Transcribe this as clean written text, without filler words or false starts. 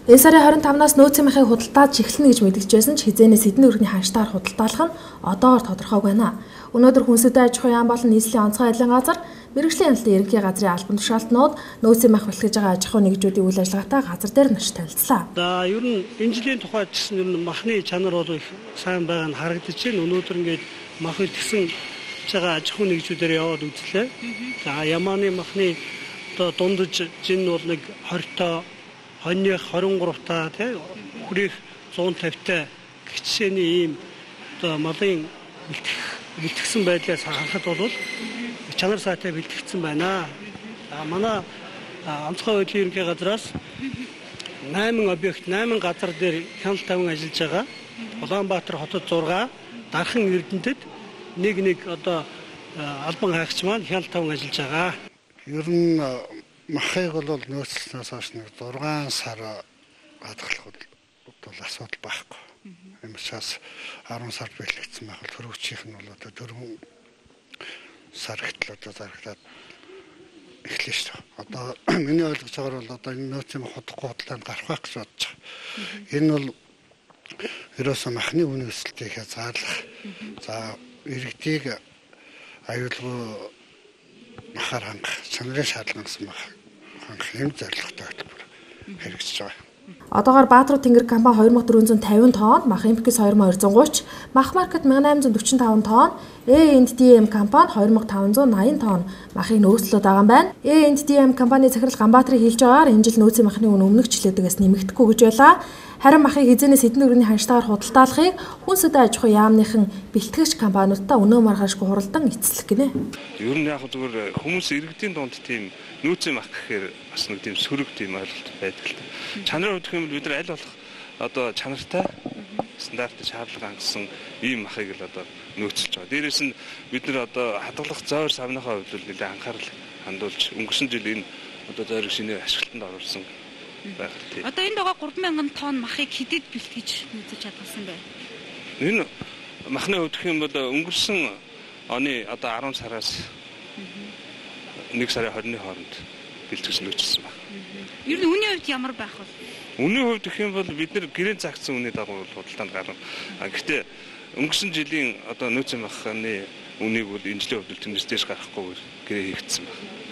Энэ сарын 25-наас нөөцийн махыг худалдааж эхэлнэ гэж мэдгэж байсан ч хэзээнээс хэдэн төгрөгийн ханштаар худалдаалах нь одоогоор тодорхойгүй байна. Өнөөдөр хүнсүдэн аж ахуйн яам болон нийслэлийн онцгой ажлын газар мэргэжлийн хяналтын ерөнхий газрын албан тушаалтнууд нөөцийн мах бэлтгэж байгаа аж ахуйн нэгжүүдийн үйл ажиллагаатай газар дээр нь очиж танилцлаа. За ер нь энэ жилийн тухайд ч гэсэн ер нь махны чанар бол их сайн байгаа нь харагдаж байна. Өнөөдөр ингээд мах бэлтгэсэн байгаа аж ахуйн нэгжүүдээр яваад үзлээ. За Ямааны махны одоо дундаж жин бол нэг 20 тоо, хоньных 23 таа, тий, хүрэх 150 таа гэх жишээний ийм одоо малын бэлтгэсэн байдлаас харахад бол чанар сайтай бэлтгэгдсэн байна. За манай онцгой байдлын ерөнхий газраас 8 объект 8 газар дээр хяналт тавин ажиллаж байгаа. Улаанбаатар хотод 6, Дархан Эрдэнэтэд нэг одоо албан хайгч маань хяналт тавин ажиллаж байгаа. Ер нь махыг бол нөөцлснөөс хойш нэг 6 сар хадгалах бол асуудал байхгүй. Энэ учраас 10 сард бэлтгэгдсэн байх бол төрөгчийнх нь бол одоо 4 сар гэтэл одоо зарагдаад эхлэв шүү дээ. Одоо миний ойлгож байгаагаар бол одоо энэ нөөцийн мах худахгүй худалдаанд гарах байх гэж бодож байгаа. Энэ бол ерөөсөө махны үнэ өсөлтийг хязгаарлах. За иргэдийг аюулгүй махаар хангах, чанарын шаардлага гэсэн мах хангах юм зорилготой хөтөлбөр хэрэгжиж байгаа. Одоогоор Баатруу Тэнгэр компани 2450 тонн, Мах МКС 2230, Мах Маркет 1845 тонн, A&DM компани 2580 тонн махыг нөөцлөөд байгаа юм байна. A&DM компани захирал Ганбаатарын хэлж байгаагаар энэ жил нөөцийн махны үн өмнөх жилүүдээс нэмэгдэхгүй гэж байлаа. Харин махыг хэзээнээс хэдэн төгрөгийн ханштаар худалдаалахыг хүнс хөдөө аж ахуйн яамныхан бэлтгэгч компаниудтай өнөө маргаашгүй хуралдан эцэслэх гинэ. Ер нь яг зүгээр хүмүүс иргэдийн дунд тийм нөөцийн мах гэхээр бас нэг тийм сөрөг тийм ойлголт байдаг л та. Чанарын хувьд гэх юм бол бид нар аль болох одоо чанартай стандартын шаардлага хангасан ийм махыг л одоо нөөцлөж байгаа. Дээрээс нь бид нар одоо хадгалах зойр савныхаа хувьд бол нэлээд анхаарал хандуулж өнгөрсөн жил энэ одоо зойрыг шинээр ашиглалтанд оруулсан байх тийм. Одоо энд байгаа 3000 тонн махыг хэдэд бэлтгэж нөөцлөж хадгалсан бэ? Энэ махны хувьд гэх юм бол өнгөрсөн оны одоо 10 сараас 1 сарын 20-ны хооронд бэлтгэж нөөцлөсөн байна. Ер нь үнийн хувьд ямар байх вэ? Үнийн хувьд гэх юм бол бид нэр гэрээ загцсан үнийн дагуу худалдаанд гарна. А гэхдээ өнгөрсөн жилийн одоо нөөцийн махны үнийг бол энэ жилийн хувьд тэрнээс дээш гарахгүй гэрээ хийгдсэн байна.